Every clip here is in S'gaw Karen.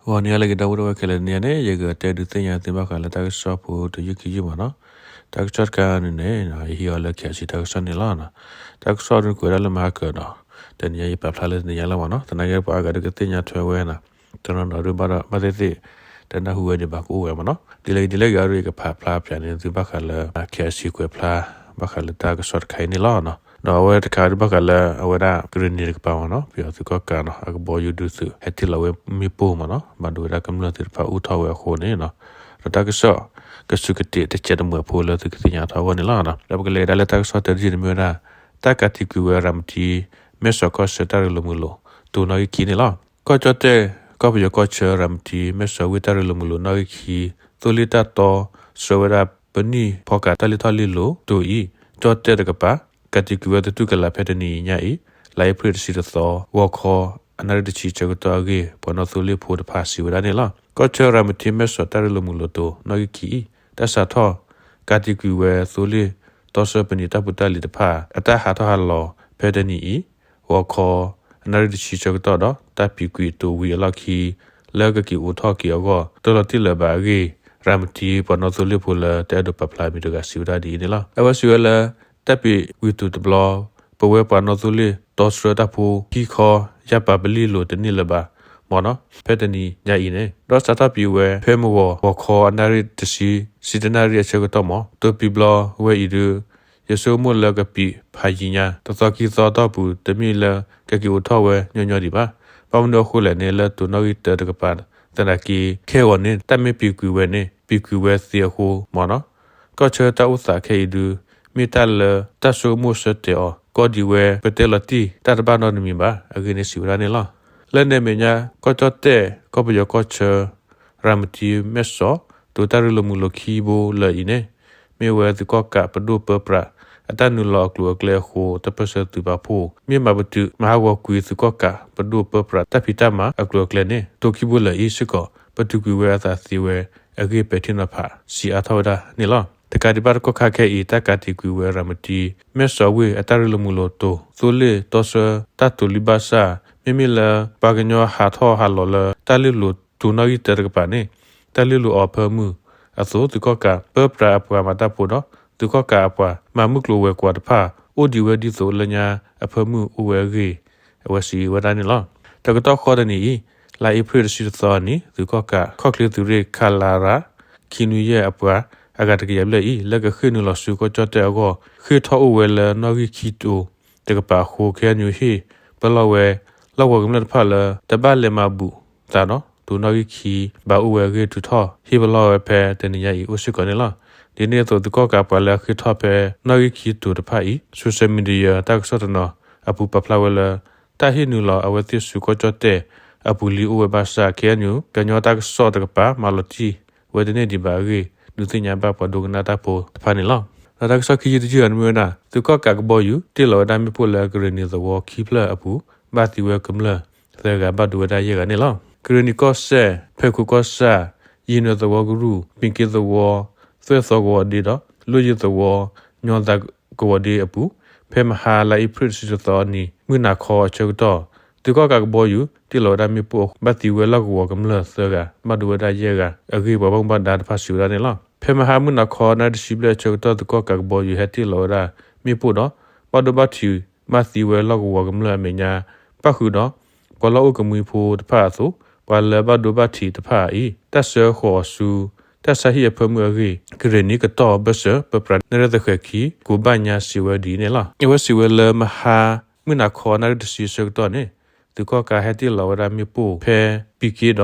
ဂီၤနံၤဟါလၢအဂ့ၤ ဒီပုၢ်ဝဲၢ်ခဲလၢာ်, တနံၤအံၤန့ၣ် ယကတဲဒုးသ့ၣ်ညါသုဘၣ်ဃးလၢတၢ်ကစီၣ်ဖိတယုၢ်ခံယုၢ်မ့ၢ်နီၤ. တၢ်ကစီၣ်တခါန့ၣ်န့ၣ် ယဟံးအီၤလၢ KIC တၢ်ကစီၣ်န့ၣ်လီၤ. တၢ်ကစီၣ်ဒုးကွဲးဒၣ်လၢမဟါကၢၤဒီး တနံၤအံၤယပာ်ဖျါလၢတနံၤညါလီၤမ့ၢ်နီၤ. သနာ်က့ပှၤအါဂၤဒုးကသ့ၣ်ညါထွဲဝဲနီၤ, တနီၤနီၤဒုးဘၣ်ဒီး ဘၣ်သ့ၣ်သ့ၣ် တနၢ်ဟူဝဲဒံးဘၣ်ကအိၣ်ဝဲမ့ၢ်နီၤ. ဒ်လဲၣ်ဂ့ၤဒ်လဲၣ်ဂ့ၤ အဒိယကပာ်ဖျါပၠးန့ၣ်သုဘၣ်ဃးလၢ KIC ကွဲးဖျါ ဘၣ်ဃးလၢတၢ်ကစီၣ်တခါအံၤန့ၣ်လီၤ. ဒီးအဝဲတခါဒုးဘၣ်ဃးလၢအဝဲဒၣ်ကရ့ၣ်နံၤတကပၤမ့ၢ်နီၤ, ပယီၤသုးကီၣ်ကးနီၤ အကဘီယူၤဒုးသုးဟဲတ့ၢ်လီၤဝဲမ့ၣ်ပိၢ်မ့ၢ်နီၤ, ဘၣ်ဒိဝဲဒၣ်ကမျၢၢ်သ့ၣ်တဖၣ်အိၣ်ထီၣ်ဝဲအဃိန့ၣ် ဒီးတၢ်ကစီၣ်ကစူးကတ့ၢ်တစဲးတမှဲၤဖိလၢသုကသ့ၣ်ညါထီၣ်အဂီၢ်န့ၣ်လီၤ. ဒီးပကလဲၤကဒါလၢတၢ်ကစီၣ်တၢတယုၢ်န့ၣ်မ့ၢ်ဝဲဒၣ် တၢ်ကးတံာ်ကွံာ်ဝဲရၤမတံ မဲၢ်စီၤကီၢ်ဆၢတၢ်ရ့လိာ်မုာ်လိာ် တိၤနီၣ်ဂံၢ်ခံန့ၣ်လီၤ. ကီၢ်ကၠီၣ်တဲၣ် ကီၢ်ပယီၤကီၢ်ဆၢ ရၤမတံ မဲၢ်စီၤဝ့ၢ်တၢ်ရ့လိာ်မုာ်လိာ်နီၣ်ဂံၢ်ခံ သိလ့ၣ်တၢ်တီ ဆှၢဝဲဒၣ်ပနံၣ်ဖီကၤတၢ်လ့ၢ်ထီၣ်လ့ၢ်လီၤတိၤအံၤ ကၠီၣ်တဲၣ်တကပၤ ကးတံာ်ကွံာ်ဝဲသတူၢ်ကလာ်ဖဲတနံၤညါအံၤ လါအ့ဖြ့ၣ်တဆံတသီ ဂီၤခီ အနၣ်ရံၣ်တဆံဆၢကတီၢ်အဂ့ၢ် ပှၤနီၣ်သိလ့ၣ်ဖိတဖၣ်စံးဝဲဒၣ်န့ၣ်လီၤ. ကီၢ်ဆၢရၤမတံ မဲၢ်စီၤတၢ်ရ့လိာ်မုာ်လိာ်တိၤနီၣ်ဂံၢ်ခံအံၤ တၢ်စးထီၣ် ကးတံာ်ကွံာ်ဝဲသိလ့ၣ် တီဆှၢပနံာ်တၢ်ဖိတၢ်လံၤတဖၣ် အတၢ်ဟးထီၣ်ဟးလီၤဖဲတနံၤအံၤ ဂီၤခီ အနၣ်ရံၣ်တဆံဆၢကတီၢ်ဒီး တၢ်ပံာ်ကွံာ်တိၤဝံၤအလီၢ်ခံ လၢကက့ၤအိးထီၣ်က့ၤအဂီၢ် တလီၤတံၢ်လၢၤဘၣ်အဂ့ၢ် ရၤမတံပှၤနီၣ်သိလ့ၣ်ဖိလၢတအဲၣ်ဒိးပာ်ဖျါအမံၤတဂၤစံးဝဲဒၣ်ဒ်အံၤန့ၣ်လီၤ. အဝဲစံးဝဲလၢ တၢ်ပံာ်ကွံာ်တိၤတဘျီ ပဝဲပှၤနီၣ်သိလ့ၣ်တီဆှၢတၢ်ဖိခံခီ ယၢ်ပာ်ပလံၢ်လိၤတန့ၢ်လၢၤဘၣ် မ့ၢ်နီၤ ဖဲတနံၤညါအံၤန့ၣ် ဒီးစးထီၣ်ပံာ်ဝဲ ဖဲမုၢ်ဂီၤ ဂီၤခီအနၣ်ရံၣ်တဆံ ဆံတၢနၣ်ရံၣ်အဆၢကတီၢ်မ့ၢ် တိၤပံာ်ဘျီဝဲအံၤဒုး ယဆိကမိၣ်လၢကပံာ်ဖးယံၤညါ တသီခံသီအတီၢ်ပူၤ တမ့ၢ်လၢကက့ၤအိးထီၣ်ဝဲညီညီဒံးဘၣ်. ဘၣ်မနုၤအဃိလဲၣ်န့ၣ် လၢတိၤနီၣ်ဂံၢ်တၢတကပၤ သနာ်က့ ခဲဂီၤန့ၣ် တၢ်မ့ၢ်ပံာ်ကွံာ်ဝဲန့ၣ် ပံာ်ကွံာ်ဝဲသ့အဃိမ့ၢ်နီၤ ကီၢ်ဆၢတၢ်အိၣ်သးခဲအံၤဒုး မ့ၢ်တၢ်လၢတၢ်ဆိကမိၣ်ဆၢတဲာ်အီၤ ကီဒံးဝဲ ပတဲလီၤတံၢ်တၢ်တဘၣ်နီတမံၤဘၣ် အဂ့ၢ်န့ၣ်စံးဝဲဒၣ်န့ၣ်လီၤ. လၢန့ၣ်အမဲာ်ညါ ကီၢ်ကၠီၣ်တဲၣ် ကီၢ်ပယီၤကီၢ်ဆၢ ရၤမတံမဲၢ်စီၤ တိၤတၢ်ရ့လိာ်မုာ်လိာ်ခံဘိလၢာ်အံၤန့ၣ် မ့ၢ်ဝဲသုးကီၣ်ကးပဒိၣ်ပၢပြး အတၢ်နုာ်လီၤအကျိၤအကျဲအဃိ တၢ်ပၢၢ်ဆၢသုးပာ်ဖှိၣ် မ့ၢ်မၤပတုာ်မၤဟးဂီၤကွံာ်သုးကီၣ်ကးပဒိၣ်ပၢပြးတၢ်ဖံးတၢ်မၤအကျိၤအကျဲန့ၣ် တိၤခံဘိလၢာ်အံၤစ့ၢ်ကီး ပတုာ်ကွံာ်ဝဲအသးသ့ဝဲအဂ့ၢ်ပဲာ်ထံနီၤဖး စံးအါထီၣ်ဝဲဒၣ်န့ၣ်လီၤ. တကးဒံးဘၣ်တကီၢ်ခါခဲအံၤ တၢ်ကးတံာ်ကွံာ်ဝဲရၤမတံ မဲၢ်စီၤဝ့ၢ်အတၢ်ရ့လိာ်မုာ်လိာ်တိၤ သိလ့ၣ်တီဆှၢတၢ်တိၤလံဘၣ်ဆၣ် မ့မ့ၢ်လၢ ပှၤကညီဟးထီၣ်ဟးလီၤလၢတၢ်လ့ၢ်လိၤတိၤနီၣ်ဂံၢ်တၢတကပၤန့ၣ် တၢ်လ့ၢ်လိၤအီၤအဖၢမုၢ်အသိး သုးကီၣ်ကးပၢပြးအပှၤမၤတၢ်ဖိဒီး သုးကီၣ်ကးအပှၤမၤမုၢ်ကျိၤဝဲၤကွာ်တဖၣ် အိၣ်ဒံးဝဲဒ်သိးလၢညါအဖၢမုၢ်အိၣ်ဝဲအဂ့ၢ် အဝဲစံးဝဲဒၣ်န့ၣ်လီၤ. တကတီၢ်ဃီတနံၤအံၤ လါအ့ဖြ့ၣ်တဆံတသီအနံၤ သုးကီၣ်ကးခီၣ်ချ့သုးရ့ၣ် ခလရ ခံနွံယဲၢ်အပှၤ အဂၤတကယၤဘျဲၣ်အံၤ လၢကဃ့ၢ်နုာ်လီၤဆူကီၢ်ကၠီၣ်တဲၣ်အဂီၢ် ဃ့ၢ်ထီၣ်အိၣ်ဝဲလၢနီၣ်ဂံၢ်ခံတိၤတကပၤအဃိ ခဲအံၤဟ့ၣ်ပလီၢ်ဝဲ လီၢ်ကဝီၤကမျၢၢ်တဖၣ်လၢ တဘၣ်လဲၤမၤဘူၣ်သးဒီး တိၤနီၣ်ဂံၢ်ခံ ဘၣ်အိၣ်ဝဲအဂ့ၢ် ထုးထီၣ်ဟ့ၣ်ပလီၢ်ဝဲဖဲတနံၤညါအံၤ အိၣ်စ့ၢ်ကီးန့ၣ်လီၤ. ဒ်န့ၣ်အသိး သုးကီၣ်ကးပှၤလၢအဃ့ၢ်ထီၣ်ဖဲနီၣ်ဂံၢ်ခံတိၤတဖၣ်အံၤ social media တၢ်ကစီၣ်တနီၤအပူၤပာ်ဖျါဝဲလၢ တၢ်ဟ့ၣ်နုာ်လီၤအဝဲသ့ၣ်ဆူကီၢ်ကၠီၣ်တဲၣ်အပူၤလံအိၣ်ဝဲဘၣ်ဆၣ် ခဲအံၤ ကညီတၢ်ကစီၣ်တကပၤ မၤလီၤတံၢ်ဝဲတန့ၢ်ဒံးဘၣ်အဂ့ၢ် ဒုးသ့ၣ်ညါဘၣ်ပှၤဒိကနၣ်တၢ်ဖိတဖၣ်န့ၣ်လီၤ. ဒီးတၢ်ကစီၣ်ခံယုၢ်တယုၢ်အံၤန့ၣ်မ့ၢ်ဝဲဒၣ် သုးကီၣ်ကးကဘီယူၤ တ့ၢ်လီၤဝဲဒၣ်မ့ၣ်ပိၢ်လၢကရ့ၣ်နံၤသဝီခံဖျၢၣ်အပူၤ ဘၣ်သံဝဲကမျၢၢ်သၢဂၤ ဘၣ်ဒိဝဲဒၣ်ယဲၢ်ဂၤန့ၣ်လီၤ. ကရ့ၣ်နံၤကီၢ်စဲၣ် ဖဲခိကီၢ်ဆၣ် ယံၤနၢၤသဝီကရူၢ် ပံၤက့သဝီ သွဲၣ်သီကဝီၤဒ့ဒီး လွံၢ်ယံၤသဝီ ညီသးကဝီၤဒ့အပူၤ ဖဲမဟါလါအ့ဖြ့ၣ်တဆံတသီအနံၤ မုၢ်နၤခီအဆၢကတီၢ် သုးကီၣ်ကးကဘီယူၤ တ့ၢ်လီၤဝဲဒၣ်မ့ၣ်ပိၢ်အဃိ ဘၣ်သံဝဲလီၢ်ကဝီၤကမျၢၢ်သၢဂၤ ဘၣ်ဒိဝဲဒၣ်ယဲၢ်ဂၤအဂ့ၢ် ပှၤဘၣ်မူဘၣ်ဒါတဖၣ်စံးဝဲဒၣ်န့ၣ်လီၤ. ဖဲမဟါမုၢ်နၤခီ နၣ်ရံၣ်တဆံဘျဲၣ်အဆၢကတီၢ် သုးကီၣ်ကးကဘီယူၤ ဟဲတ့ၢ်လီၤဝဲဒၣ်မ့ၣ်ပိၢ်ဒီး ဘၣ်ဒိဘၣ်ထံး ဘၣ်သံဝဲလီၢ်ကဝီၤကမျၢၢ်အမဲာ်ညါ ပၣ်ဃုာ်ဒီး ပှၤလီၢ်အိၣ်ကမှံဖိတဖၣ်အသိး ပှၤလၢဘၣ်ဒိဘၣ်ထံးတဖၣ်အံၤ တၢ်ဆှၢဃီၤအီၤဆူ တၢ်ဆါဟံၣ်အဖၢမုၢ်အဂ့ၢ် ကရ့ၣ်နံၤကတီၢ်ဘၢၣ်စၢၤ ပၢပြးနဲၣ်ရွဲၣ်သဃဲၤခံ ကိးဘၣ်ညါစံးဝဲဒ်အံၤန့ၣ်လီၤ. အဝဲစံးဝဲလၢ မဟါမုၢ်နၤခီ နၣ်ရံၣ်တဆံအဆၢကတီၢ်န့ၣ် သုးကီၣ်ကးဟဲတ့ၢ်လီၤဝဲဒၣ်မ့ၣ်ပိၢ်ဖဲ ပံၤက့ဒီး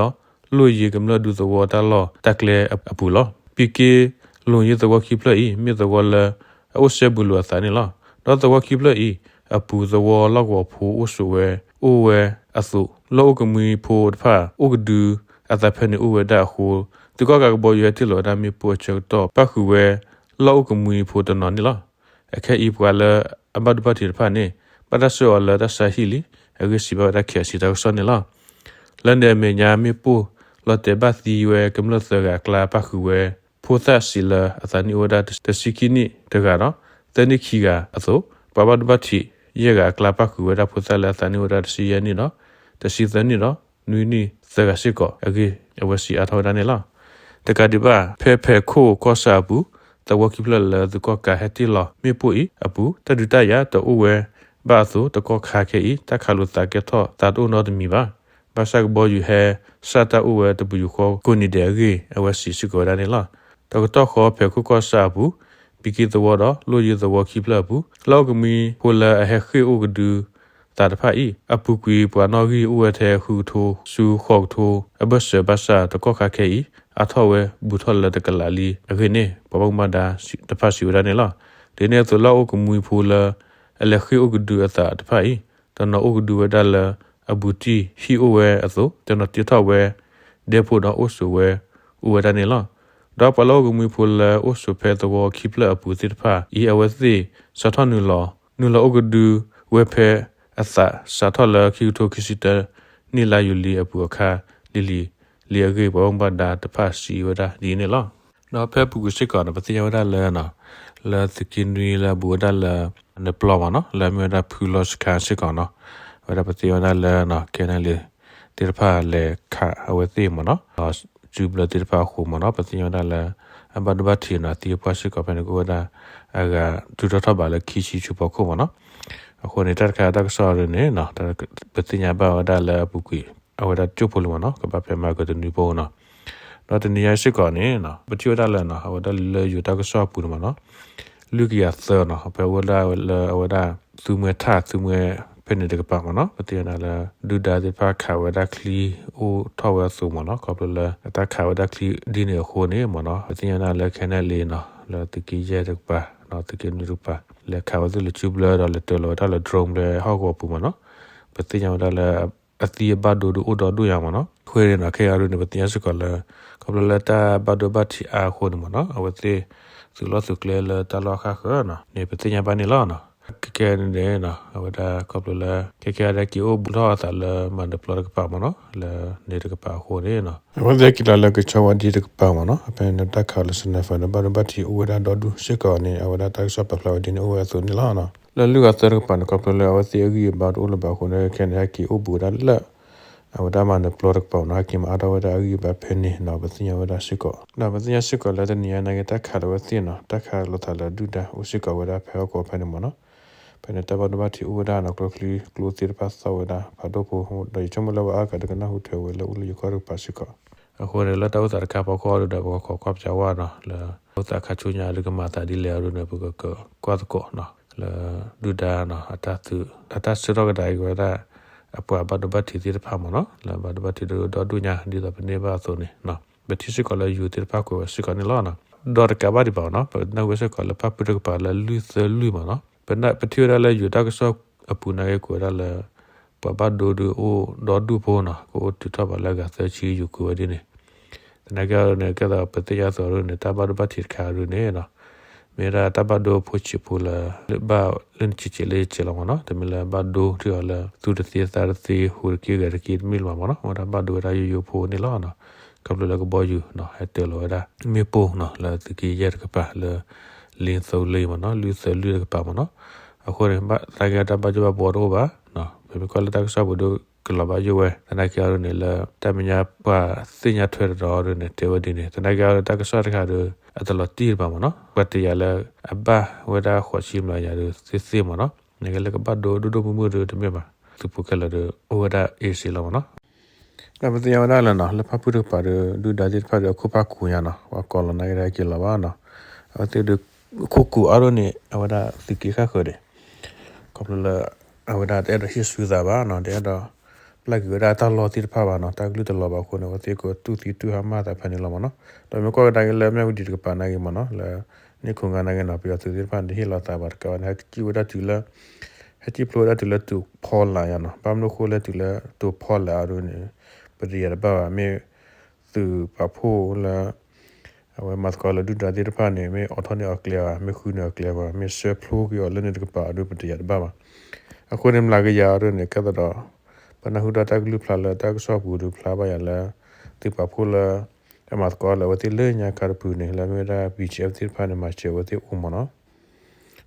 လွံၢ်ယံၤကမျၢၢ်ဒူသဝီတၢ်လီၢ်တၢ်ကျဲအပူၤလီၤ. ပံၤက့လွန်ယံၤသဝီခံဖျၢၣ်အံၤ မ့ၢ်သဝီလၢ အအိၣ်စဲဘူးလိာ်အသးန့ၣ်လီၤ. ဒီးသဝီခံဖျၢၣ်အံၤ အပူၤသဝီလီၢ်ကဝီၤဖိအိၣ်ဆိးဝဲ အိၣ်ဝဲအသိး လီၢ်အိၣ်ကမှံဖိတဖၣ်အိၣ်ကဒုအသးဖဲန့ၣ်အိၣ်ဝဲဒၣ်အဃိ သုးကီၣ်ကးကဘီယူၤဟဲတ့ၢ်လီၤဝဲဒၣ်မ့ၣ်ပိၢ်အဆၢကတီၢ် ပၣ်ဃုာ်ဝဲ လီၢ်အိၣ်ကမှံဖိတနီၤန့ၣ်လီၤ. အခဲအံၤပှၤလၢအဘၣ်ဒိဘၣ်ထံးတဖၣ်န့ၣ် ဘၣ်တၢ်ဆှၢအီၤလၢတၢ်ဆါဟံၣ်လံ အဂ့ၢ်စံးဘၣ်ဝဲဒၣ် KIC တၢ်ကစီၣ်န့ၣ်လီၤ. လၢန့ၣ်အမဲာ်ညါ မ့ၣ်ပိၢ်လီၤတဲာ်ဘၣ်သံဝဲကမျၢၢ်သၢဂၤအကျါ ပၣ်ဃုာ်ဝဲ ဖိသၣ်စံးလၢအသးနံၣ်အိၣ်ဝဲဒၣ်တဆံခံနံၣ်တဂၤဒီး သၢနံၣ်ခံဂၤအသိး ပှၤဘၣ်ဒိဘၣ်ထံးယဲၢ်ဂၤအကျါ ပၣ်ဃုာ်ဝဲဒၣ်ဖိသၣ်လၢအသးနံၣ်အိၣ်ဝဲဒၣ်တဆံယဲၢ်နံၣ်ဒီး တဆံသၢနံၣ်ဒီး နွံနံၣ် သၢဂၤစ့ၢ်ကီးအဂ့ၢ် အဝဲစံးအါထီၣ်ဝဲဒၣ်န့ၣ်လီၤ. တကးဒံးဘၣ် ဖဲဖဲးခိၣ်ကီၢ်ဆၣ်အပူၤ သဝီခံဖျၢၣ်လၢသုးကီၣ်ကးဟဲတ့ၢ်လီၤမ့ၣ်ပိၢ်အံၤအပူၤ တၢ်ဒုးတၢ်ယၤတအိၣ်ဝဲဘၣ်အသိး တကီၢ်ခါခဲအံၤ တၢ်ခးလိာ်သးကဲထီၣ်သးတအိၣ်နီတမံၤဘၣ်. ဘၣ်ဆၣ်ကဘီယူၤဟဲစၢ်တၢ်အိၣ်ဝဲတပယူာ်ဃီကိးနံၤဒဲးအဂ့ၢ် အဝဲစံးစ့ၢ်ကီးဝဲဒၣ်န့ၣ်လီၤ. တကတီၢ်ဃီ ဖဲးခိၣ်ကီၢ်ဆၣ်အပူၤ ပံက့သဝီဒီး လိၣ်ယ့သဝီခံဖျၢၣ်အပူၤ လၢအိၣ်ကမှံဖိလၢအဟဲဃ့ၢ်အိၣ်ကဒုသးတဖၣ်အံၤ အပူၤကွံာ်ပှၤနီၣ်ဂံၢ်အိၣ်ဝဲထဲ ဃုကထိဆူဃိးကထိအဘၢၣ်စၢၤ ဘၣ်ဆၣ်တကီၢ်ခါခဲအံၤ အါထီၣ်ဝဲဘူးထီၣ်လၢတကလးလံအဂ့ၢ်န့ၣ် ပှၤဘၣ်မူဘၣ်ဒါတဖၣ်စံးဝဲဒၣ်န့ၣ်လီၤ. ဒ်န့ၣ်အသိး လၢအိၣ်ကမှံဖိလၢ အလဲၤဃ့ၢ်အိၣ်ကဒုအသးတဖၣ်အံၤ တနီၤအိၣ်ကဒုဝဲဒၣ်လၢအဘူးတံၢ်ဟံၣ်အိၣ်ဝဲအသိး တနီၤတ့ထီၣ်ဝဲဒဲဖိဒီးအိၣ်ဆိးဝဲအိၣ်ဝဲဒၣ်န့ၣ်လီၤ. ဒီးပှၤလၢအိၣ်ကမှံဖိလၢအိၣ်ဆိးဖဲသဝီခံဖျၢၣ်အပူၤသ့ၣ်တဖၣ်အံၤ အဝဲသ့ၣ်စးထီၣ်နုာ်လီၤ နုာ်လီၤအိၣ်ကဒုဝဲဖဲအသးစးထီၣ်လၢခံကထိခံဆံတၢ နံၣ်လါယူၤလံအပူၤအခါလံၤလံၤလံအဂ့ၢ် ပှၤဘၣ်မူဘၣ်ဒါတဖၣ်စံးဝဲဒၣ်ဒ်အံၤန့ၣ်လီၤ. ဒီးဖဲအပူၤကွံာ်စ့ၢ်ကီးန့ၣ် ပသ့ၣ်ညါဝဲဒၣ်လၢ လၢသုးက့နွံလၢအဘူးဝဲဒၣ်လၢ နပျီမ့ၢ်နီၤ လၢအမ့ၢ်ဝဲဒၣ်ဖုလီၤစခါစ့ၢ်ကီးနီၤ အဝဲဒၣ်ပသ့ၣ်ညါဝဲဒၣ်လၢ ခဲနလံ သ့ၣ်တဖၣ်လဲၤခးအဝဲသ့ၣ်မ့ၢ်နီၤ ဒီးစုဘျၢသ့ၣ်တဖၣ်အဃိမ့ၢ်နီၤ ပသ့ၣ်ညါဝဲဒၣ်လၢ အဘၣ်ဒိဘၣ်ထံးနီၤ သံအပှၢ်စ့ၢ်ကီးဖဲန့ၣ်ကအိၣ်ဝဲဒၣ် အဂၤဒုးထီၣ်ထီၣ်ဘးလၢခံဆံဆူဖီခိၣ်မ့ၢ်နီၤ အဃိန့ၣ် တၢ်တခါတၢ်ကစီၣ်ဒ်န့ၣ် ပသ့ၣ်ညါဘၣ်ဝဲဒၣ်လၢအပူၤကွံာ် အဝဲဒၣ်ကၠိဖိလံမ့ၢ်နီၤ ကဘၣ်ဖဲမၤကတနွံဖိနီၤ ဒီးတနံၤညါစ့ၢ်ကီးန့ၣ် ပထံၣ်ဝဲဒၣ်လၢ အဝဲဒၣ်လၢယိၤတၢ်ကစီၣ်အပူၤန့ၣ်မ့ၢ်နီၤ လွံၢ်ကယၤသၢနီၤ ဖဲအိၣ်ဝဲဒၣ်လၢအဝဲဒၣ် သူမှဲထၣ် သူမှဲဖဲန့ၣ်တကပၤမ့ၢ်နီၤ ပသ့ၣ်ညါဒၣ်လၢ ဒုၣ်ဒါသ့ၣ်တဖၣ်ခးဝဲဒၣ်ချံအိၣ်ထီၣ်ဝဲအသိးမ့ၢ်နီၤ ခီဖျိလၢအတၢ်ခးဝဲဒၣ်ချံဒ်န့ၣ်အဃိန့ၣ်မ့ၢ်နီၤ ပသ့ၣ်ညါဒၣ်လၢ ခဲနလံနီၤ လၢသုးက့ယဲၢ်တကပၤ သုးက့နွံတကပၤ လဲၤခးဝဲသ့ၣ်လၢစုဘျၢဒီးလဲၤတၢၤလီၤဝဲဒၣ်လၢ drone လၢဟီၣ်ကဝီၤပူၤမ့ၢ်နီၤ ပသ့ၣ်ညါဝဲဒၣ်လၢ အသံအဘၣ်ဒိဒုးအိၣ်ဒီဒူၣ်ညါမ့ၢ်နီၤ အဃိန့ၣ်နီၤ ခဲအံၤဒုးန့ၣ် ပသ့ၣ်ညါစ့ၢ်ကီးလၢ ခီဖျိလၢတၢ်ဘၣ်ဒိဘၣ်ထံးအါအဃိန့ၣ်မ့ၢ်နီၤ အဝဲသ့ၣ် သုးလီၢ်သုးကျဲလၢတၢ်လီၢ်အဃၣ်ဃၢၤနီၤ န့ၣ်ပသ့ၣ်ညါဘၣ်န့ၣ်လီၤ. ခဲကဲန့ၣ်န့ၣ်နီၤ အဝဲဒၣ်ခီဖျိလၢ ခဲကဲဒၣ်က့ၤအိၣ်ဘူးထီၣ်အသးလၢမၤနၢၤပျီတကပၤမ့ၢ်နီၤ လၢန့ၣ်တကပၤအဃိန့ၣ်နီၤ အဝဲသ့ၣ်က့ၤလီၤလၢကဆီဝါဒံတကပၤမ့ၢ်နီၤ ဖဲန့ၣ်တၢ်ခးလၢ sniper ဒီးဘၣ်ဒိဘၣ်ထံးအိၣ်ဝဲဒၣ်ဒီဒူၣ်စ့ၢ်ကီးန့ၣ် အဝဲဒၣ်တၢ်ကစီၣ်ပာ်ဖျါဝဲဒ်န့ၣ်အိၣ်ဝဲအသိးန့ၣ်လီၤ. လၢလွံၢ်ဂၤသၢတကပၤန့ၣ် ခီဖျိလၢအဝဲသ့ၣ်အဂံၢ်အဘါတအိၣ်လၢၤဘၣ်အဃိန့ၣ် ခဲန့ၣ်ဟဲက့ၤအိၣ်ဘူးဝဲဒၣ်လၢ အဝဲဒၣ်မၤနၢၤပျီတကပၤမ့ၢ်နီၤ ဟဲက့ၤမၤအါထီၣ်ဝဲဒၣ်အဂံၢ်အဘါဖဲန့ၣ်နီၤ ပသ့ၣ်ညါဝဲဒၣ်စ့ၢ်ကီး ဒီးပသ့ၣ်ညါစ့ၢ်ကီးလၢတနံၤညါနာ်က့ တၢ်ခးလီၤဝဲသ့ၣ်နီၤ တၢ်ခးလိာ်သးလၢဒုၣ်ဒါအိၣ်စ့ၢ်ကီးဝဲဒၣ်ဖဲဟီၣ်ကဝီၤဖဲန့ၣ်မ့ၢ်နီၤ ဖဲန့ၣ်တၢ်ဘၣ်ဒိဘၣ်ထံးအိၣ်ဝဲဒၣ်နီၤ ကျိချံကျိသ့ၣ်တဖၣ်သီၣ်ဝဲဒၣ်ဖးဒိၣ်ဖိ ဒီးယဆိကမိၣ်လၢပှၤအါဂၤဒီးကနၢ်ဟူထွဲဝဲလၢအိၣ်လၢယိၤကီၢ်တကပၤစ့ၢ်ကီး အဃိန့ၣ် လၢတၢ်အိၣ်သးတခါဖီခိၣ်အံၤဒီး ပကခိးကွၢ်ပၠးဝဲနီၤ လၢအိၣ်သးခါဆူညါဒီးကမၤသးဒ်လဲၣ်အံၤဒ်န့ၣ် ပကကွၢ်သကိးနီၤ လၢဒုၣ်ဒါနီၤ အတၢ်ဆၢထီၣ်ကဒါက့ၤဝဲဒၣ် အပှၤဘၣ်ဒိဘၣ်ထံးသ့ၣ်တဖၣ်မ့ၢ်နီၤ လၢဘၣ်ဒိဘၣ်ထံးဒီဒူၣ်ဒီဒူၣ်ညါ ဒ်သိးပန့ၢ်ဘၣ်အသိးန့ၣ် ပထံၣ်စ့ၢ်ကီးလၢယိၤသ့ၣ်တဖၣ်ကွဲးဝဲစ့ၢ်ကီးန့ၣ်လီၤ. ဒီးတကးဘၣ်ဒံးဘၣ်နီၤ ပနၢ်ဟူစ့ၢ်ကီးလၢဖၣ်ပူၣ်တကပၤလၢလွံၢ်သၢလွံၢ်မ့ၢ်နီၤ ပထံၣ်ဝဲဒၣ်လၢ ယိၤတၢ်ကစီၣ်အပူၤနာ်က့ ကွဲးဝဲဒၣ်လၢ ပှၤဘၣ်ဒိဒုးအိၣ်ဒီဒူၣ်ဖိနီၤ ကအိၣ်တုၤထီၣ်ဘးလၢအဂၤသၢဆံ ယိၤကွဲးဝဲဒ်န့ၣ် သနာ်က့အံၤန့ၣ် ကဲသိးပသ့ၣ်ညါအသိးဒ်န့ၣ် တၢ်ဘၣ်ဒိဘၣ်ထံးတခါဒ်န့ၣ်နီၤ မ့ၢ်ဝဲဒၣ်တၢ်ဘၣ်ဒိဖိဆံးဖိလၢ ဘၣ်လၢနစဲးစဲးလၢယစဲးလီၤမ့ၢ်နီၤ တမ့ၢ်လၢဘၣ်ဒိထံၣ်အီၤလၢ သူၣ်တသ့သးတသ့ ဟူးတက့ၢ်ဂဲၤတက့ၢ်တမ့ၢ်လၢၤဘၣ်မ့ၢ်နီၤ အဝဲဒၣ်ဘၣ်ဒိဝဲဒၣ်ယိယိဖိန့ၣ်လီၤ. ခီဖျိလၢကဘီယူၤနီၤ ဟဲတၢၤလီၤဝဲဒၣ် မ့ၣ်ပိၢ်နီၤ လၢသုးက့ယဲၢ်တကပၤလၢ လ့သိလ့မ့ၢ်နီၤ လွံၢ်သၢလွံၢ်တကပၤမ့ၢ်နီၤ အဃိန့ၣ် သနာ်က့တၢ်ဘၣ်ယိၣ်ဘၣ်ဘှီတအိၣ်ဘၣ် ပမ့ၢ်ကွၢ်လၢတၢ်ကစီၣ်ပူၤဒီး ကလီၤဘၣ်ယိၣ်ဝဲ သနာ်က့အံၤဒ်န့ၣ်လၢ တၢ်မဲာ်ညါပှၤသ့ၣ်ညါထွဲတဒီးအံၤဒ်န့ၣ် တဲဝဲဒ်န့ၣ် သနာ်က့အံၤဒ်တၢ်ကစီၣ်တခါဒီး အတလီၤတံၢ်တဘၣ်မ့ၢ်နီၤ ပှၤတယာ်လၢ အဘၣ်ဝဲဒၣ်ဃိးဆံမျးယၤဒီးသ့သ့မ့ၢ်နီၤ နကဲလၢကဘၣ်ဒိဒိၣ်ဒိၣ်မုၢ်မုၢ်ဒီးတမ့ၢ်ဘၣ် သုးဖိခဲလၢာ်ဒီး အိၣ်ဝဲဒၣ်အ့စ့လီၤမ့ၢ်နီၤ ဒီးပသ့ၣ်ညါဝဲဒၣ်လၢနီၤ လၢဖၣ်ပူၣ်တကပၤဒီး ဒုၣ်ဒါသ့ၣ်တဖၣ်ဒီး အခိၣ်ဖၣ်ကူၤညါနီၤ ပှၤကိးလီၤနာ်က့ဒၣ်က့ၤလီၤဘၣ်နီၤ အဝဲသ့ၣ်ဒီး အခိၣ်ကူၤအါဒိၣ်န့ၣ် အဝဲဒၣ်သုးက့ဃၣ်ဃၢၤဒံး ခီဖျိလၢ အဝဲဒၣ်တအဲၣ်ဒိးဟ့ၣ်ဆူသးဘၣ်နီၤ တအဲၣ်ဒိး ပျၢ်က့ၤဝဲဒၣ်တၢ်လီၢ်သ့ၣ်တဖၣ်ဘၣ်နီၤ တၢ်ကလုၢ်တလီၤဘၣ်အဃိန့ၣ် အဝဲသ့ၣ်ကတူၢ်သံတူၢ်ဟါမၢ်သးဖဲန့ၣ်လီၤမ့ၢ်နီၤ ဒီးမ့ၢ်ကွၢ်ကဒါက့ၤလၢမၠၣ်ဝတံၤတကပၤနာ်က့မ့ၢ်နီၤ လၢ န့ၣ်ခိၣ်ငါနာ်က့နီၤ ပယီၤသုးသ့ၣ်တဖၣ်န့ၣ် တဟ့ၣ်လီၤသးဘၣ်တကးဘၣ်န့ၣ် ဟဲကံၣ်ဝဲဒၣ်တုၤလၢ ဟဲကံၣ်ဖျိဝဲဒၣ်တုၤလၢတိၤဖီလာ်ယါနီၤ ဘၣ်မနုၤအဃိလဲၣ်တုၤလၢတိၤဖီလာ်အံၤဒ်န့ၣ် ပတယာ်တဘၣ်ဘၣ် မ့ၢ်သုးပာ်ဖှိၣ်လၢ အဝဲမၤသကိးလၢဒုၣ်ဒါသ့ၣ်တဖၣ်န့ၣ် မ့ၢ်အိးထီၣ်န့ၢ်အီၤကျဲဘၣ် မ့ၢ်ဃုန့ၢ်အီၤကျဲဘၣ် မ့ၢ်ဆှၢဖျိက့ၤအီၤလၢန့ၣ်တကပၤအံၤဒ်ပတယာ်တဘၣ်ဘၣ် အဃိန့ၣ် မျးကယၤအံၤဒ်န့ၣ် ကဲသးဒီး ပနၢ်ဟူတၢ်တၢ်ကလုၢ်ဖျါလၢတၢ်ကစီၣ်ပူၤဒုးဖျါဘၣ်ယၤလၢ သုးပာ်ဖှိၣ်လၢ အမၤသကိးလၢအဝဲသ့ၣ်လၢညါခါတဖုန့ၣ် လၢမ့ၢ်ဝဲဒၣ် BGF သ့ၣ်တဖၣ်န့ၣ် မၤစၢၤအဝဲသ့ၣ်အိၣ်မ့ၢ်နီၤ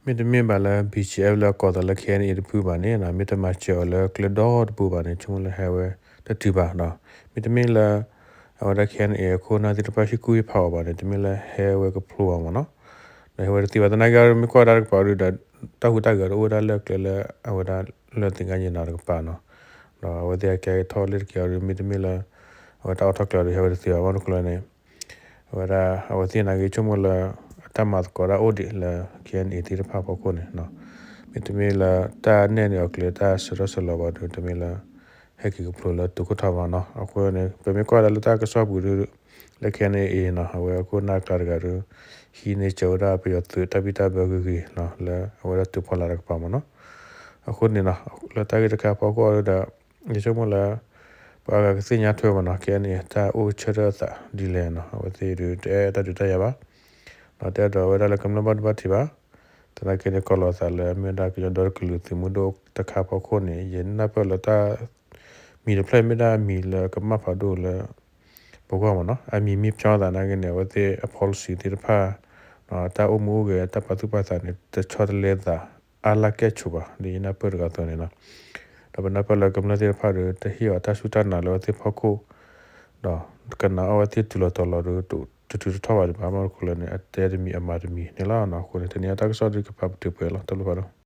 မ့တမ့ၢ်ဘၣ်လၢ BGF လၢအကိးသးလၢ KNA တဖုဘၣ်န့ၣ် မ့ၢ်တမၤစၢၤအီၤလၢကျဲဒီတပူၤဘၣ်န့ၣ် ဆိကမိၣ်လၢဟဲဝဲ တတုၤဘၣ်ဒီး မ့တမ့ၢ်လၢ အဝဲဒၣ် K N A အခိၣ်နၢ်သ့ၣ်တဖၣ်ဟံၣ်ကူၣ်ဟံၣ်ဖးအီၤဘၣ်န့ၣ် တမ့ၢ်လၢဟဲဝဲကဖျိအီၤမ့ၢ်နီၤ, ဒီးဟဲဝဲတသ့ဘၣ် သနာ်က့အံၤ မ့ၢ်ကွၢ်ဝဲဒၣ်တကပၤဒုးဒီး တၢ်ဟူးတၢ်ဂဲၤဒီးအိၣ်ဝဲဒၣ်လၢကျဲလၢအဝဲဒၣ်လၢသင်္ဃန်းညီနောင်တကပၤနီၤ, ဒီးအဝဲသ့ၣ်ကဲထီၣ်လၢတက့ၤအီၤဒုး မ့တမ့ၢ်လၢ အဝဲတၢ်အိၣ်ထီၣ်ကျဲအီၤဒုး ဟဲဝဲတသ့ဘၣ် ဘၣ်မနုၤအဃိလဲၣ်န့ၣ် အဝဲဒၣ် အဝဲသ့ၣ်နာ်က့ဆိကမိၣ်လၢ အတၢ်မၤသကိးတၢ်အိၣ်ဒံးလၢ K N A သ့ၣ်တဖၣ်အဖီခိၣ်န့ၣ်, မ့တမ့ၢ်လၢတၢ်နဲၣ်န့ၢ်အီၤကျဲ တၢ်ဆၢထီၣ်ဆၢလီၤဘၣ်ဒီး တမ့ၢ်လၢ ဟဲက့ၤကဖျိလၢသုးခိၣ်ထီဘၣ်နီၤ. အဃိန့ၣ် ပမ့ၢ်ကွၢ်ဝဲဒၣ်လၢတၢ်ကစီၣ်ပူၤဒုး လၢ K N A နီၤ အဝဲအခိၣ်နၢ်ကျါတဂၤဒုး ဟံးန့ၢ်စၢၤဝဲဒၣ်ပယီၤသုးတၢ်ဘံၣ်တၢ်ဘၢဂ့ၤဂ့ၤနီၤ လၢအဝဲဒၣ်သုးဖီလာ်တကပၤမ့ၢ်နီၤ. အဃိန့ၣ်နီၤ လၢတၢ်ဂ့ၢ်တခါအဖီခိၣ်အံၤဒီး ယဆိကမိၣ်လၢ ပှၤအဂၤကသ့ၣ်ညါထွဲမ့ၢ်နီၤ K N A တၢ်အိၣ်ဆၢထၢၣ်အသးဒ်လဲၣ်နီၤ အဝဲသ့ၣ်ဒုးတအဲၣ်တၢ်ဒုးတၢ်ယၤဘၣ် ဒီးတအဲၣ်ဒိးဝဲဒၣ်လၢကမျၢၢ်ဘၣ်ဒိဘၣ်ထံးဘၣ်. သနာ်က့န့ၣ် ကိးလီၤအသးလၢအမ့ၢ်ဝဲဒၣ်ကညီဒီတကလုာ်သုးမုၢ်ဒိၣ်တခါအဖီခိၣ်န့ၣ် ယနၢ်ပၢၢ်လၢတၢ် မံၤတဖျၢၣ်မ့ၢ်ဒၣ်မံၤလၢကမၣ်ဖးဒိၣ်လၢ ပဂီၢ်မ့ၢ်နီၤ အမံၤမ့ၢ်ဖျီသးနာ်က့န့ၣ် အဝဲသ့ၣ်အ policy သ့ၣ်တဖၣ် တၢ်အိၣ်မူအိၣ်ဂဲၤ တၢ်ပာ်သူၣ်ပာ်သးန့ၣ် တဆီတလဲသးအါလၢကဲၣ်ဆိးဘၣ် ဒ်ယနၢ်ပၢၢ်တဂၤအသိးန့ၣ်နီၤ. ဒီးပနၢ်ပၢၢ်လၢကမျၢၢ်သ့ၣ်တဖၣ်ဒီး တဟ့ၣ်အီၤတၢ်စူၢ်တၢ်နာ်လၢအဝဲသ့ၣ်ဖီခိၣ် ဒီးကနာ်အီၣ်ဝဲသ့ၣ်တုၤလီၤတီၤလီၤဒီး တတုၤတထီၣ်ဘၣ်ဒံးဘၣ် ဘၣ်မနုၤအဃိလဲၣ်န့ၣ် အတဲတမံၤအမၤတမံၤန့ၣ်လီၤ. အဃိန့ၣ် တနံၤအံၤတၢ်ကစီၣ်ဒုးကဖးပတုာ်ပှဲၤလီၤ တၢ်ဘျုးဖးဒိၣ်.